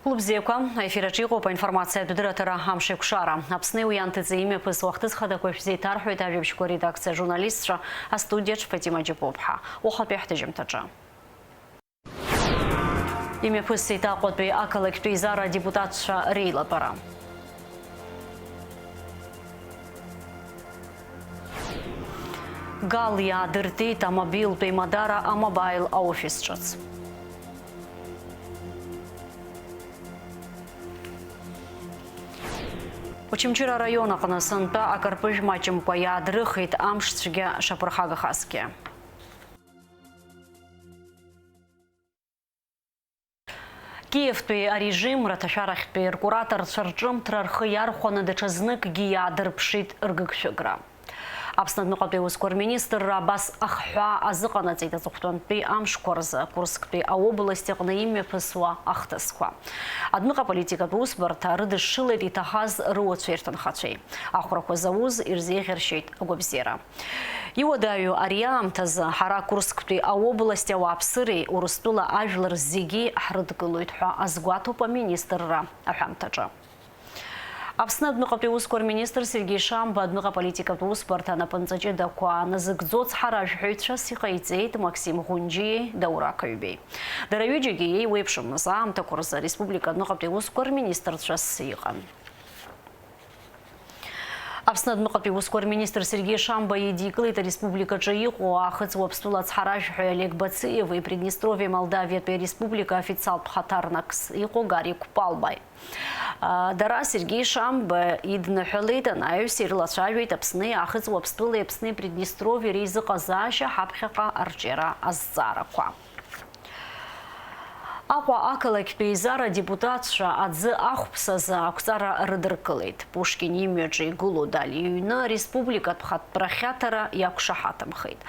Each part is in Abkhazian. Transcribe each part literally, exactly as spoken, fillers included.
Хәлыбзиақәа, аефир аҿы иҟоуп аинформациатә дырраҭара Амшеикәшара. Аԥсни уи анҭыҵи имҩаԥысуа ахҭыс хадақәа шәзеиҭарҳәоит ажәабжьқәа редакциа ажурналистцәа, астудиаҿ Фатима Џьапуаԥҳа. Уахатәи ҳҭыжьымҭаҿы. Имҩаԥысит Аҟәатәи ақалақьтә еизара адепутатцәа реилатәара. Гал иаадыртит амобилтә еимадара амобаил аофис ҿыц. Очамчыра араион аҟны сынтәа акарпыжә маҷымкәа иаадрыхит амш цәгьа шаԥырхагахазгьы. Киевтәи арежим раҭашәарахьтәи ркураторцәа рҿымҭра рхы иархәаны даҽазныкгьы иаадырԥшит ргыгшәыгра. Аԥсны адәныҟатәи аусқәа рминистрра абас ахҳәаа азыҟанаҵеит аҵыхәтәантәи амшқәа рзы Курсктәи аобласть аҟны имҩаԥысуа ахҭысқәа. Адәныҟа политикатә усбарҭа рыдышшылеит иҭахаз рыуацәеи рҭынхацәеи. Ахәрақәа зауз ирзеиӷьаршьеит агәабзиара. Иуадаҩу ари аамҭазы ҳара Курсктәи аобласть ауааԥсыреи Урыстәыла ажәлар зегьы ҳрыдгылоит ҳәа азгәаҭоуп аминистрра аҳәамҭаҿы. Аԥсны адәныҟатәи аусқәа рминистр Сергеи Шамба адәныҟа политикатә усбарҭа анапынҵа ҷыдақәа назыгӡо цҳаражәҳәаҩцәас иҟаиҵеит Максим Ӷәынџьиеи Даур Ақаҩбеи. Дара ҩыџьагьы еиуеиԥшымыз аамҭақәа рзы ареспублика адәныҟатәи аусқәа рминистрцәас иҟан. Аԥсны адәныҟатәи усқәа рминистр Сергеи Шамба идикылеит ареспубликаҿы иҟоу Аахыҵ Уаԥстәыла ацҳаражәҳәаҩ Олег Бациеви Приднестровиа Молдавиатәи ареспублика официалтә хаҭарнакс иҟоу Гарик Палбаи. Дара Сергеи Шамба идныҳәалеит анаҩс, ирылацәажәеит Аԥсни Аахыҵ Уаԥстәылеи Аԥсни Приднестровиа реизыҟазаашьа ҳаԥхьаҟа арҿиара азҵаарақәа. Аҟәа ақалақьтә еизара адепутатцәа аӡы ахәԥсазы ақәҵара рыдыркылеит. Пушкин имҩаҿы игылоу Дали иҩны ареспубликатә хатәра ахьаҭара иақәшаҳаҭымхеит.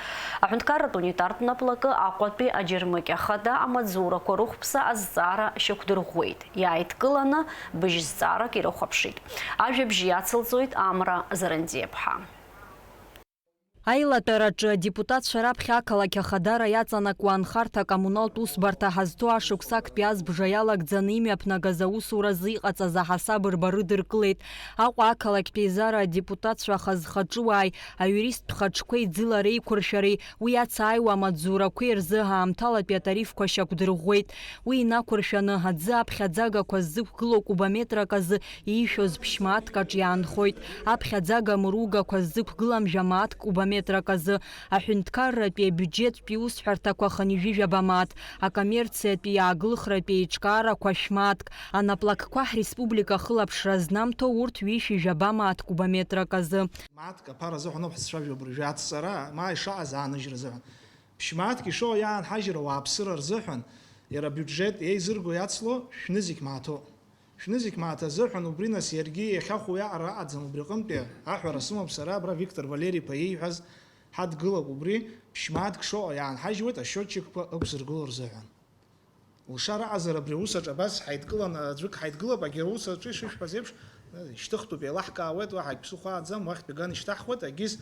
Аҳәынҭқарратә унитартә наплакы Аҟәатәи аџьармыкьа хада амаҵзурақәа рыхәԥса азҵаара шьақәдырӷәӷәеит. Иааидкыланы быжь зҵаарак ирыхәаԥшит. Ажәабжь иацылҵоит Амра Зарандиаԥҳа. Аилатәараҿы адепутатцәа раԥхьа ақалақь ахадара иаҵанакуа анхарҭа-коммуналтә усбарҭа ҳазҭо ашықәс актәи азбжа иалагӡаны имҩаԥнагаз аусуразы иҟаҵаз аҳасаб рба рыдыркылеит. Аҟәа ақалақьтә еизара адепутатцәа хазхаҿыуааи аиуристтә хаҿқәеи ӡыла реиқәыршәареи уи иацааиуа амаҵзурақәеи рзы аамҭалатәи атарифқәа шьақәдырӷәӷәеит. Уи инақәыршәаны, аӡы аԥхьаӡагақәа ззықәгылоу кубометрак азы иишәоз ԥшьмааҭк аҿы иаанхоит, аԥхьаӡага мыругақәа ззықәгылам жәамааҭк кубометрак азы, аҳәынҭқарратәи абиуџьеттәи усҳәарҭақәа хынҩажәи жәаба мааҭ, акоммерциатәи иааглыхратәи еиҿкаарақәа шәмааҭк, анаплакқәа ҳреспублика ахылаԥшра знамҭо урҭ ҩышәи жәаба мааҭ кубометрак азы. Мааҭк аԥара азыҳәан ауп ҳзцәажәо абыржәы ацҵара, ма ишаҟаз ааныжьра азыҳәан. Ԥшьмааҭк ишоу иаанҳажьыр ауааԥсыра рзыҳәан, иара абиуџьет еизырго иацло шәнызқь мааҭоуп. Шәнызқь мааҭ азыҳәан убри нас иаргьы иахьахәо иаҟара аҟаӡам, убри аҟынтәи аҳәара сымоуп сара, абра Виктор Валери-иԥа ииҳәаз ҳадгылап, убри ԥшьмааҭк шоуа иаанҳажьуеит ашьотчикқәа ықәзыргыло рзыҳәан. Лшара аҟазар абри аус аҿы абас ҳаидкыланы аӡәык ҳаидгылап, агьи аус аҿы ишышәҳәаз еиԥш, ишьҭыхтәуп, еилаҳкаауеит, уаҳа акгьы ԥсыхәа ааӡам, уахьтә иган ишьҭаҳхуеит, агьыс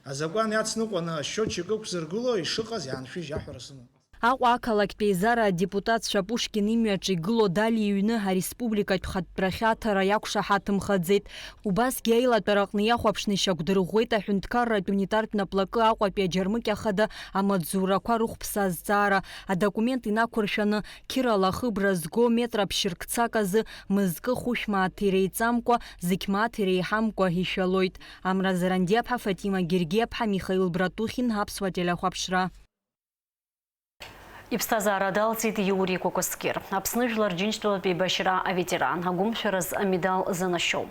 азакәан иацныҟәаны ашьотчик ықәзыргыло ишыҟаз иааншәыжь аҳәара сымоуп. Аҟәа ақалақьтә еизара адепутатцәа Пушкин имҩаҿы игылоу Дали иҩны ареспубликатә хатәра ахьаҭара иақәшаҳаҭымхаӡеит. Убасгьы аилатәараҟны иахәаԥшны ишьақәдырӷәӷәеит аҳәынҭқарратә унитартә наплакы Аҟәатәи аџьармыкьа хада амаҵзурақәа рыхәԥса азҵаара. Адокумент инақәыршәаны, қьырала ахыбра зго метра ԥшьырк цак азы мызкы хәышә мааҭ иреиҵамкәа, зқь мааҭ иреиҳамкәа ишәалоит. Амра Зарандиаԥҳа, Фатима Гергиаԥҳа, Михаил Братухин, Аԥсуа телехәаԥшра. Иԥсҭазаара далҵит Иури Кәакәасқьыр, Аԥсны Жәлар Џьынџьтәылатә еибашьра аветеран, агәымшәараз амедал занашьоу.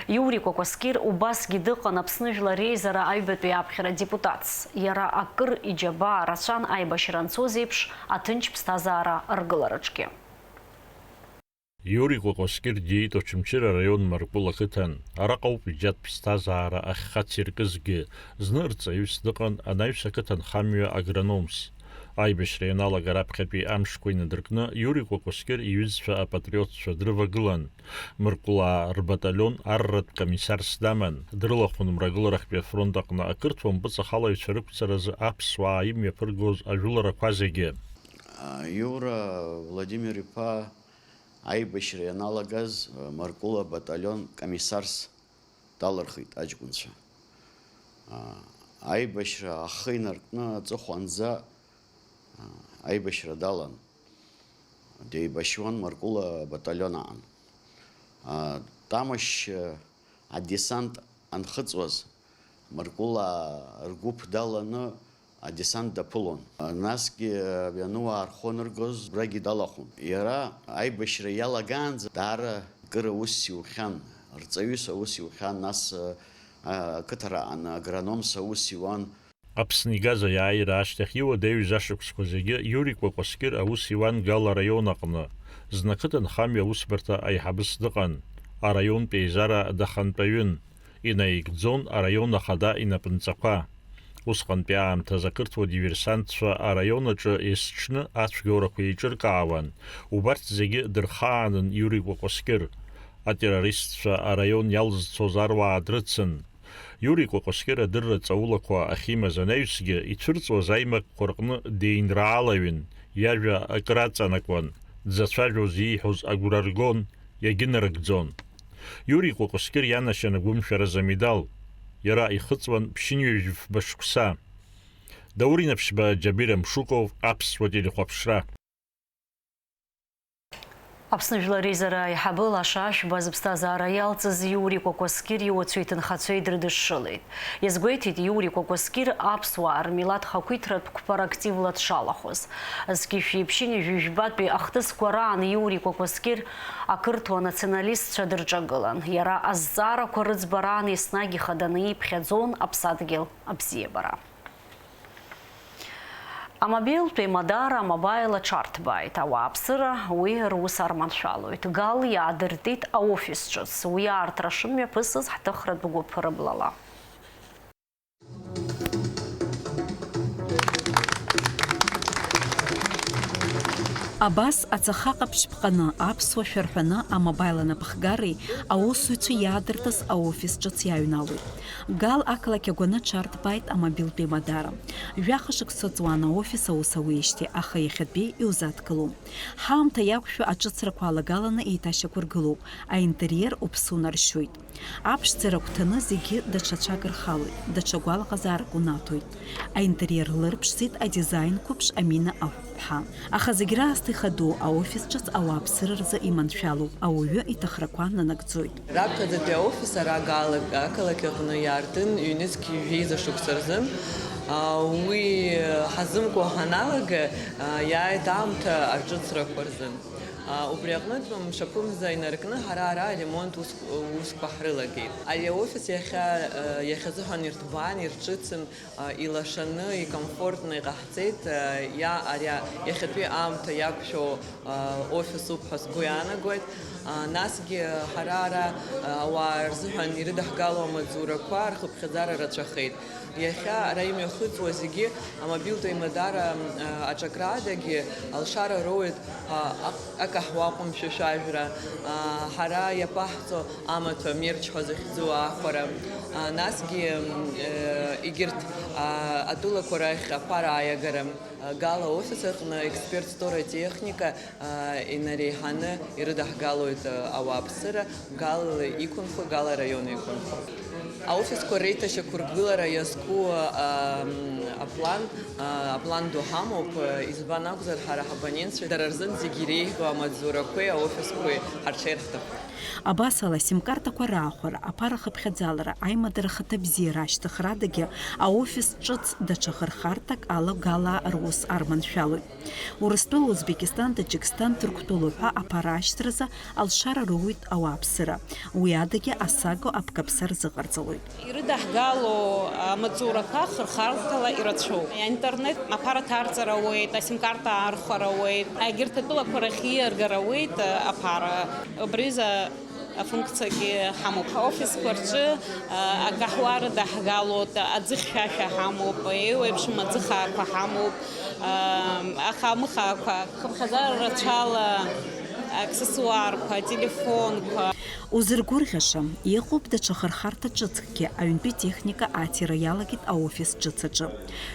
Иури Кәакәасқьыр убасгьы дыҟан Аԥсны Жәлар Реизара аҩбатәи аԥхьара депутатс. Иара акыр иџьабаа рацәан аибашьра анцоз еиԥш аҭынч ԥсҭазаара ргылараҿгьы. Иури Кәакәасқьыр диит Очамчыра араион Маркәыл ақыҭан. Араҟа ауп иџьатә ԥсҭазаара ахьхациркызгьы. Зны рҵаҩыс дыҟан, анаҩс ақыҭанхамҩа агрономс. Аибашьра ианалага раԥхьатәи амшқәа инадыркны, Иури Кәакәасқьыр иҩызцәа апатриотцәа дрывагылан. Маркәылаа рбаталион арратә комиссарс даман, дрылахәын Мрагыларахьтәи афронт аҟны ақырҭуа мпыҵахалаҩцәа рықәҵаразы аԥсуаа имҩаԥыргоз ажәыларақәа зегьы. Иура Владимир-иԥа Аибашьра ианалагаз, Маркула абаталион комиссарс далырхит аҷкәынцәа. Аибашьра ахы инаркны аҵыхәанӡа аибашьра далан. Деибашьуан Маркула абаталион аан. Тамашь адесант анхыҵуаз, Маркула ргәыԥ даланы адесант даԥылон. Насгьы абиануаа рхы аныргоз, убрагьы далахәын. Иара аибашьра иалагаанӡа даара кыр аус иухьан, рҵаҩыс аус иухьан, нас, а, ақыҭараан агрономс аус иуан. Аԥсны игаз аиааира ашьҭахь иуадаҩыз ашықәсқәа зегьы Иури Кәакәасқьыр аус иуан Гал араион аҟны. Зны ақыҭанхамҩа аусбарҭа аиҳабыс дыҟан, араионтә еизара дахантәаҩын. Инаигӡон араион ахада инапынҵақәа. Усҟантәи аамҭазы ақырҭуа диверсантцәа араион аҿы есҽны ацәгьоурақәа еиҿыркаауан, убарҭ зегьы дырхаанын Иури Кәакәасқьыр. Атеррористцәа араион иалзцоз аруаа дрыцын. Иури Кәакәасқьыр адырра ҵаулақәа ахьимаз анаҩсгьы, ицәырҵуаз аимакқәа рҟны деинраалаҩын, иажәа акраҵанакуан, дзацәажәоз ииҳәоз агәра ргон, иагьынарыгӡон. Иури Кәакәасқьыр ианашьан агәымшәаразы амедал. Иара ихыҵуан ԥшьынҩажәи фба шықәса. Даур Инаԥшьба, Џьабир Амшуков, Аԥсуа телехәаԥшра. Аԥсны Жәлар Реизара аиҳабы Лаша Ашәба зыԥсҭазаара иалҵыз Иури Кәакәасқьыр иуацәеи иҭынхацәеи дрыдышшылеит. Иазгәеиҭеит Иури Кәакәасқьыр аԥсуаа рмилаҭ хақәиҭратә қәԥара активла дшалахәыз. Зқьышәи ԥшьынҩажәи жәбатәи ахҭысқәа раан Иури Кәакәасқьыр ақырҭуа националистцәа дырҿагылан. Иара азҵаарақәа рыӡбараан еснагь ихаданы иԥхьаӡон аԥсадгьыл абзиабара. Амобилтә еимадара амобаил аҽарҭбааит, ауааԥсыра уи рус арманшәалоит. Гал иаадыртит аофис ҿыц, уи аартра шымҩаԥысыз ҳҭыхратә гәыԥ рыблала. Абас ацаха ҟаԥшь ԥҟаны, аԥсуа шәа рҳәаны амобаил анапхгареи аусзуҩцәеи иаадыртыз аофис ҿыц иааҩналоит. Гал ақалақь агәаны аҽарҭбааит амобилтә еимадара. Жәаха шықәса ҵуан аофис аус ауеижьҭеи, аха иахьатәи иузадкылом. Ҳаамҭа иақәшәо аҿыцрақәа алагаланы еиҭашьақәыргылоуп, аинтериер уԥсы унаршьоит. Аԥшӡара агәҭаны зегьы даҽа ацәак рхалоит, даҽа гәалаҟазаарак унаҭоит. Аинтериер лырԥшӡеит адизаин қәыԥш Амина Аҳәԥҳа. Аха зегь раасҭа ихадоу аофис ҿыц ауааԥсыра рзы иманшәалоуп, ауаҩы иҭахрақәа нанагӡоит. Раԥхьаӡатәи аофис ара Гал ақалақь аҟны иаартын ҩнызқь жәеиза шықәса рзын. А, уи ҳазымкуа ҳаналага, а, иааит аамҭа аҿыцрақәа рзын. А, убри аҟнытә мшаԥымза инаркны ҳара ара аремонт ус-, усқәа ҳрылагеит. Ари аофис иахьа, а, иахьазыҳәан ирҭбаан, ирҿыцын, а, илашаны, икомфортно иҟаҳҵеит, а, иа-, ари а-, иахьатәи аамҭа иақәшәо, а, офисуп ҳәа сгәы иаанагоит. А, насгьы ҳара ара, а, ауаа рзыҳәан ирыдаҳгало амаҵзурақәа рхыԥхьаӡара рацәахеит. Иахьа ара имҩахыҵуа зегьы амобилтә еимадара, а, аҿакрадагьы алшара роуеит, а, а, акаҳуа аҟәымшәышәажәра, а, ҳара иаԥаҳҵо амаҭәа мерч ҳәа захьӡу аахәара, а, насгьы, м, э, егьырҭ, а, атәылақәа рахь аԥара аиагара, а, Гал аофис аҟны експерт стор атехника, а, инареиҳаны ирыдаҳгалоит, а, ауааԥсыра, Гал иқәынхо, Гал араион иқәынхо. Аофисқәа реиҭашьақәыргылара иазку, а, м, аплан, а, аплан ду ҳамоуп, а, избан акәзар, ҳара ҳабонентцәа дара рзын зегьы иреиӷьу амаҵзурақәеи аофисқәеи ҳарҽеирхтәып. Абасала, асимкартақәа раахәара, аԥара хыԥхьаӡалара, аимадара ахаҭабзиара ашьҭыхрадагьы аофис ҿыц даҽа хырхарҭак ала Гал рус арманшәалоит. Урыстәыла, Узбекистан, Таџьикстан, Ҭырқәтәыла ҳәа аԥара ашьҭразы алшара роуеит ауааԥсыра. Уи адагьы асаго аԥкаԥса рзыҟарҵалоит. Ирыдаҳгало амаҵурақәа хырхарҭала ирацәоуп. Аинтернет аԥара ҭарҵар ауеит, асимкарта аархәар ауеит, егьырҭ атәылақәа рахь ииаргар ауеит аԥара. Убри азы афункциагьы ҳамоуп. Аофисқәа рҿы, а, акаҳуа рыдаҳгалоит, аӡы хьшәашәа ҳамоуп, еиуеиԥшым аӡы хаақәа ҳамоуп, а, аха амыхаақәа хыԥхьаӡара рацәала Аксессуарқәа, ателефонқәа. Узыргәырӷьаша, иҟоуп даҽа хырхарҭа ҿыцкгьы, аҩнтәи техника аҭира иалагеит аофис ҿыц аҿы.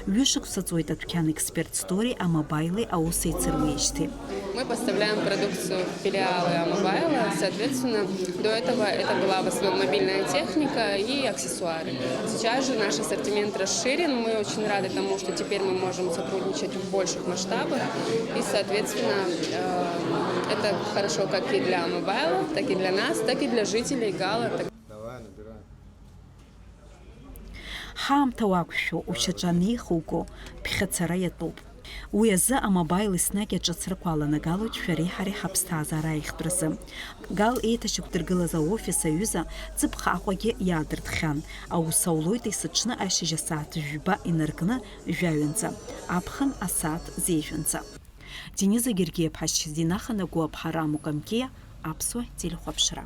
Ҩышықәса ҵуеит адәқьан Эксперт Стори амобаили аус еицыруеижьҭеи. Мы поставляем продукцию в филиалы Амобайла, соответственно, до этого это была в основном мобильная техника и аксессуары. Сейчас же наш ассортимент расширен, мы очень рады тому, что теперь мы можем сотрудничать в больших масштабах, и, соответственно, э, это хорошо как и для Амобайла, так и для нас, так и для жителей Гала. Давай, набирай. Ҳаамҭа уақәшәо, ушьаҿа анеихуго, ԥхьацара иатәуп. Уи азы амобаил еснагь аҿыцрақәа аланагалоит шәареи ҳареи ҳаԥсҭазаара аиӷьтәразы. Гал еиҭашьақәдыргылаз аофис аҩыза Ҵыԥх Аҟәагьы иаадыртхьан. Аус аулоит есыҽны ашьыжь асааҭ жәба инаркны жәаҩанӡа, аԥхын асааҭ зежәанӡа. Дениза Гергиаԥҳа, Шьазина Ханагәа, Ԥҳараму Камкиа, Аԥсуа телехәаԥшра.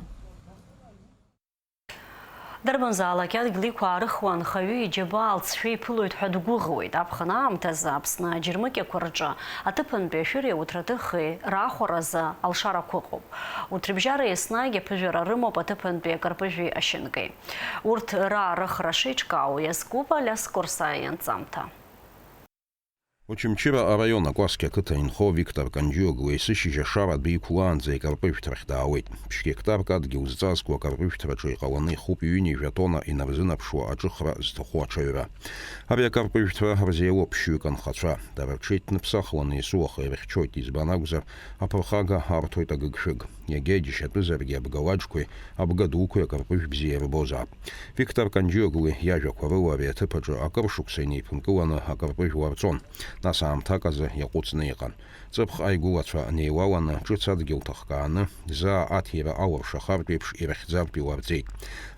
Дарбанзаалак адгьыл иқәаарыхуа анхаҩы иџьабаа алҵшәа иԥылоит ҳәа дгәыӷуеит. Аԥхын аамҭазы Аԥсны аџьармыкьақәа рҿы аҭыԥантәи ашәыри ауҭраҭыхи раахәаразы алшарақәа ыҟоуп. Урҭ рыбжьара еснагь аԥыжәара рымоуп аҭыԥантәи акарпыжәи ашьанкеи. Урҭ раарыхра шеиҿкаау иазкуп Алиас Корсаа ианҵамҭа. Очамчыра араион Акәасқьа ақыҭа инхо Виктор Канџьиоглу есышьыжь ашара адәы иқәлаанӡа икарпыжәҭрахь даауеит. Ԥшь гектарк адгьыл зҵазкуа акарпыжәҭраҿы иҟаланы ихуп ҩынҩажәа тонна инарзынаԥшуа аҿыхра зҭаху аҽаҩра. Ари акарпыжәҭра рзеилоуп ԥшьҩык анхацәа. Дара рҽеиҭныԥсахланы есуаха ирыхьчоит, избан акәзар, аԥырхага арҭоит агыгшәыг. Иагьа иџьашьатәызаргьы абгалаџқәеи абгадуқәеи акарпыжә бзиа ирбозаап. Виктор Канџьиоглы иажәақәа рыла ари аҭыԥ аҿы акыр шықәса инеиԥынкыланы акарпыжә ларҵон, нас аамҭак азы иаҟәыҵны иҟан. Ҵыԥх аигәылацәа неилаланы, ҿыц адгьыл ҭыхкааны, заа аҭира алыршахартә еиԥш ирыхьӡартә иларҵеит.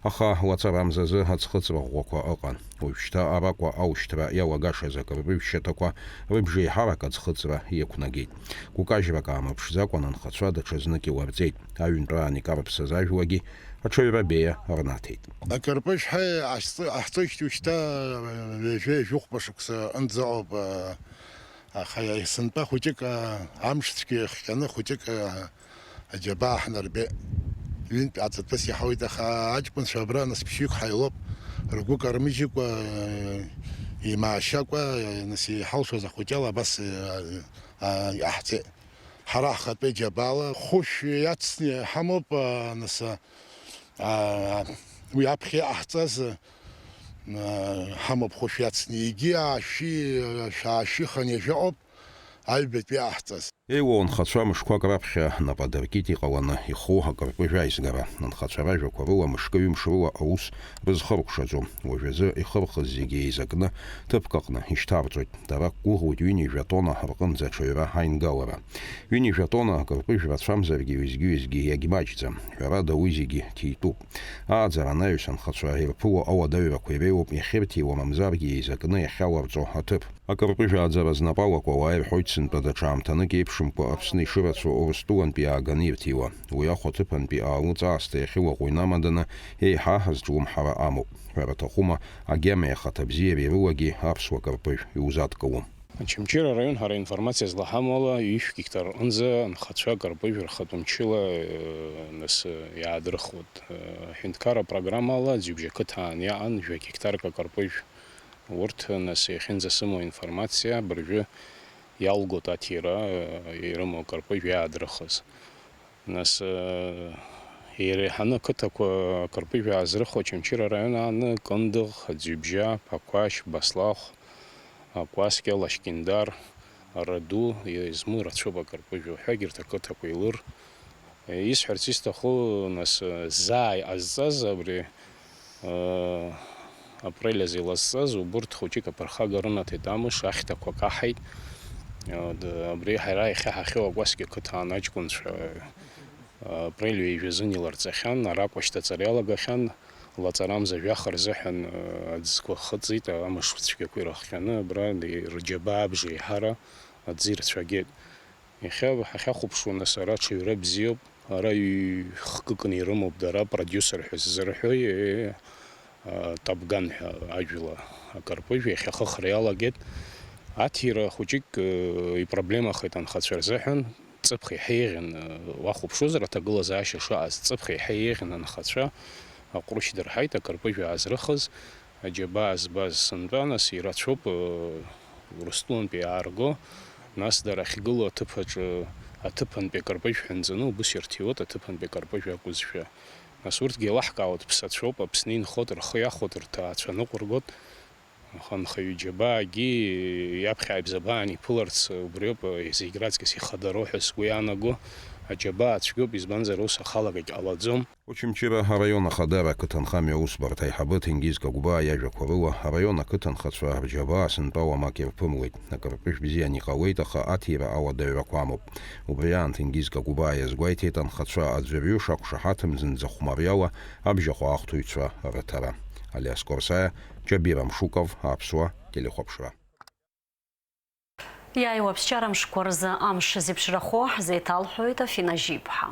Аха лаҵарамзазы аӡхыҵра ӷәӷәақәа ыҟан. Уажәшьҭа аракәа аушьҭра иалагашаз акарпыжә шьаҭақәа рыбжеиҳарак аӡхыҵра иақәнагеит. Гәкажьрак аамырԥшӡакәан анхацәа даҽазнык иларҵеит. Аҩынтәраан икарыԥсаз ажәлагьы аҽаҩра беиа рнаҭеит. Акарпыжә ҳәа ҟаҳҵо-, ҟаҳҵоижьҭеи уажәшьҭа ҩажәи жәохәба шықәса анӡа ыҟоуп, аха сынтәа хәыҷык, амш цәгьа иахҟьаны хәыҷык, аџьабаа ҳнарбеит. Ҩынтә аҵатәыс иаҳауеит, аха аҷкәынцәа абра нас ԥшьҩык ҳаилоуп, ргәы кармыжьыкәа, имаашьакәа, нас иҳалшоз ахәыҷала абас, а, а, иҟаҳҵеит. Ҳара ҳхатәы џьабаала хәышә иацны иҳамоуп, а, нас, а, уи аԥхьа иҟаҳҵаз, а, ҳамоуп хәышә иацны, егьи аашәи, шәаашәи хынҩажәа ыҟоуп аҩбатәи иҟаҳҵаз. Еилоу анхацәа мышқәак раԥхьа нап адыркит иҟаланы иху акарпыжә аизгара. Анхацәа ражәақәа рыла, мышкы-ҩымш рыла аус рызхыркәшаӡом. Уажәазы ихырхыз зегьы еизакны ҭыԥк аҟны ишьҭарҵоит. Дара ақәгәыӷуеит ҩынҩажәа тонна рҟынӡа аҽаҩра аингалара. Ҩынҩажәа тонна акарпыжә рацәамзаргьы, уеизгьы-уеизгьы иагьмаҷӡам. Ҳәарада, уи зегьы ҭитәуп. Ааӡара анаҩс анхацәа ирԥыло ауадаҩрақәа иреиуоуп иахьырҭиуа мамзаргьы еизакны иахьаларҵо аҭыԥ. Акарпыжә ааӡара знапы алаку ауаа ирҳәоит, сынтәа даҽа аамҭанык еиԥшымкәа Аԥсны ишырацәоу Урыстәылантәи иааганы ирҭиуа. Уи ахә аҭыԥантәи аалыҵ аасҭа иахьылаҟәу инамаданы еиҳа азҿлымҳара амоуп. Ҳәара аҭахума, агьама иахаҭа бзиареи рылагьы аԥсуа карпыжә иузадкылом. Очамчыра араион, ҳара информациа злаҳамоу ала, ҩышә гектар рҟынӡа анхацәа акарпыжә рхатәы мчыла, э, нас, э, иаадрыхуеит. Э, аҳәынҭқарра апрограммала Аӡҩыбжьа ақыҭа аан иаан жәа гектарк акарпыжә. Урҭ, нас, иахьынӡасымоу информациа, абыржәы иалгоит аҭира, э, ирымоу акарпыжә иаадрыхыз. Нас, э, иреиҳаны ақыҭақәа акарпыжә аазрыхуа Очамчыра араион ааны Кындыӷ, Аӡҩыбжьа, Ԥақәашь, Баслахә, Акәасқьа, Лашькьындар, Араду, измоу рацәоуп акарпыжә, уҳәа егьырҭ ақыҭақәа илыр. Э, исҳәарц исҭаху, нас, э, заа иҟазҵаз абри, э, апрель азы илазҵаз, убырҭ хәыҷык аԥырхага рынаҭеит амш, ахьҭақәа каҳаит. Э, д-, абри ҳара иахьа ҳахьыҟоу Акәасқьа ақыҭа аан аҷкәынцәа, э, апрель ҩажәа азын иларҵахьан, аракәа шьҭаҵара иалагахьан, лаҵарамза жәаха рзыҳәан, э, аӡқәа хыҵит, амш цәгьақәа ирыхҟьаны, абра рџьабаа абжеиҳара аӡы ирцәагеит. Иахьа ҳахьахәаԥшуа, нас, ара аҽаҩра бзиоуп. Ара ҩ-хкыкны ирымоуп дара, продиусер ҳәа ззырҳәои, а, Табган ҳәа ажәла акарпыжә иахьа ахыхра иалагеит. Аҭира хәыҷык, э, ипроблемахеит анхацәа рзыҳәан. Ҵыԥх еиҳа еиӷьын, уахәаԥшуазар, аҭагылазаашьа шыҟаз, ҵыԥх еиҳа еиӷьын анхацәа, аҟәрышь дырҳаит, акырпыжә аазрыхыз, аџьабаа збаз сынтәа, нас ирацәоуп, Урыстәылантәи иаарго, нас дара ахьгылоу аҭыԥ аҿы, аҭыԥантәи акырпыжә ҳәа нҵаны убыс ирҭиуеит, аҭыԥантәи акырпыжә акәызшәа. Нас урҭгьы еилаҳкаауеит, ԥсацәоуп, Аԥсны инхоит, рхы иахәоит, рҭаацәа ныҟәыргоит. Аха анхаҩы џьабаагьы иаԥхьа ааибзабаан иԥыларц убриоуп зегь раҵкыс ихадароу ҳәа сгәы иаанаго. Аџьабаа цәгьоуп, избанзар, ус ахалагагь ҟалаӡом. Очамчыра араион Ахадара ақыҭанхамҩа аусбарҭа аиҳабы Ҭенгиз Кагәбаа иажәақәа рыла, араион ақыҭанхацәа рџьабаа сынтәа уамак ирԥымлеит. Акырпыжә бзиан иҟалеит, аха аҭира ауадаҩрақәа амоуп. Убри аан Ҭенгиз Кагәбаа иазгәеиҭеит, анхацәа аӡәырҩы шақәшаҳаҭым зынӡа хәмариала абжьаҟәа ахәҭыҩцәа рыҭара. Алиас Корсаиа, Џьабир Амшуков, Аԥсуа телехәаԥшра. Иааиуа аԥсшьара мшқәа рзы амш зеиԥшрахо ҳзеиҭалҳәоит Афина Жьиԥҳа.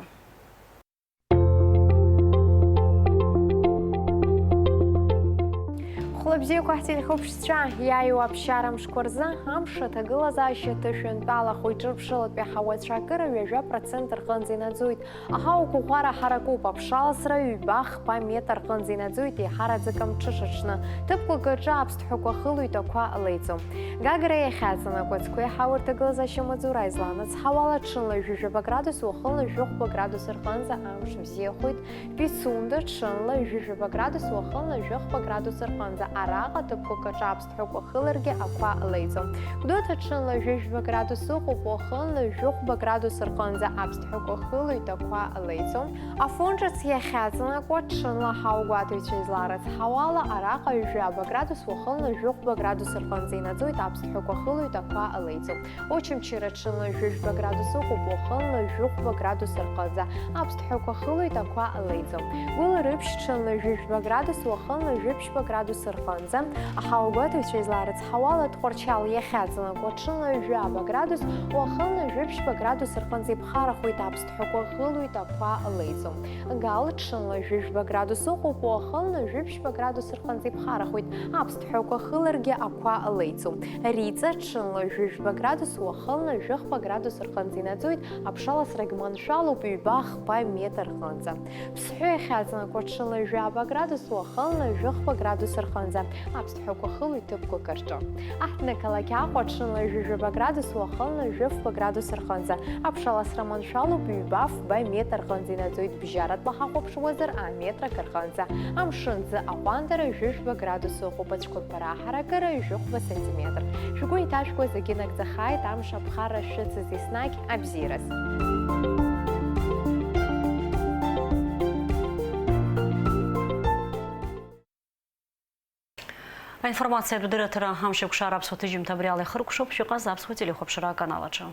Хәлабзиақәа ҳтелехәаԥшцәа, иааиуа аԥсшьара мшқәа рзы амш аҭагылазаашьа ҭышәынтәалахоит, ҿырԥшылатәи аҳауацәа акыра ҩажәа процент рҟынӡа инаӡоит. Аҳауақәа ӷәӷәара ҳаракуп, аԥшаласра ҩба хԥа метр рҟынӡа инаӡоит, еиҳараӡак амҽыша аҽны. Ҭыԥқәак аҿы аԥсҭҳәақәа хылоит, ақәа леиӡом. Гагра иахьаҵанакуа ацқәеи аҳауа рҭагылазаашьа маҵура изланаҵ ҳауала ҽынла ҩажәа градус, уахынла жәохәба градус рҟынӡа амш бзиахоит. Пицунда ҽынла ҩажәа градус, уахынла жәохәба градус рҟынӡа. Араҟа ҭыԥқәак аҿы аԥсҭҳәақәа хыларгьы ақәа леиӡом. Гәдоуҭа ҽынла ҩажәа градус ыҟоуп, уахынла жәохәба градус рҟынӡа аԥсҭҳәақәа хылоит, ақәа леиӡом. Афон ҿыц иахьаҵанакуа ҽынла ҳаугәаҭаҩцәа изларыцҳауала, араҟа ҩажәаба градус, уахынла жәохәба градус рҟынӡа инаӡоит, аԥсҭҳәақәа хылоит, ақәа леиӡом. Очамчыра ҽынла ҩажәа градус ыҟоуп, уахынла жәохәба градус рҟынӡа аԥсҭҳәақәа хылоит, ақәа леиӡом. Гәылрыԥшь ҽынла ҩажәа градус, уахынла жәиԥшьба градус рҟынӡа аҳауагәаҭаҩцәа изларыцҳауала, Тҟәарчал иахьаҵанакуа ҽынла ҩажәаба градус, уахынла жәиԥшьба градус рҟынӡа иԥхарахоит, аԥсҭҳәақәа хылоит, ақәа леиӡом. Гал ҽынла ҩажәа градус ыҟоуп, уахынла жәиԥшьба градус рҟынӡа иԥхарахоит, аԥсҭҳәақәа хыларгьы ақәа леиӡом. Риҵа ҽынла ҩажәа градус, уахынла жәохәба градус рҟынӡа инаӡоит, аԥшаласрагь маншәалоуп ҩба хԥа метр рҟынӡа. Ԥсҳәы иахьаҵанакуа ҽынла ҩажәаба градус, уахынла жәохәба градус рҟынӡа аԥсҭҳәақәа хылоит ҭыԥқәак рҿы. Аҳҭнықалақь Аҟәа ҽынла ҩажәаба градус, уахынла жәохәба градус рҟынӡа аԥшаласра маншәалоуп ҩба фба метр рҟынӡа инаӡоит, бжьаратәла ҳахәаԥшуазар аметр акы рҟынӡа. Амшын ӡы аҟәандара ҩажәа градус ыҟоуп, ацәқәырԥара аҳаракыра ҩажәихәба сантиметр. Шәгәы иҭашәкуа зегьы нагӡахааит, амш аԥхарра шәыцыз еснагь абзиараз. Аинформациатә дырраҭара амшеикәшара аԥсуа ҭыжьымҭа абри ала ихыркәшоуп, шәыҟаз аԥсуа телехәаԥшра аканал аҿы.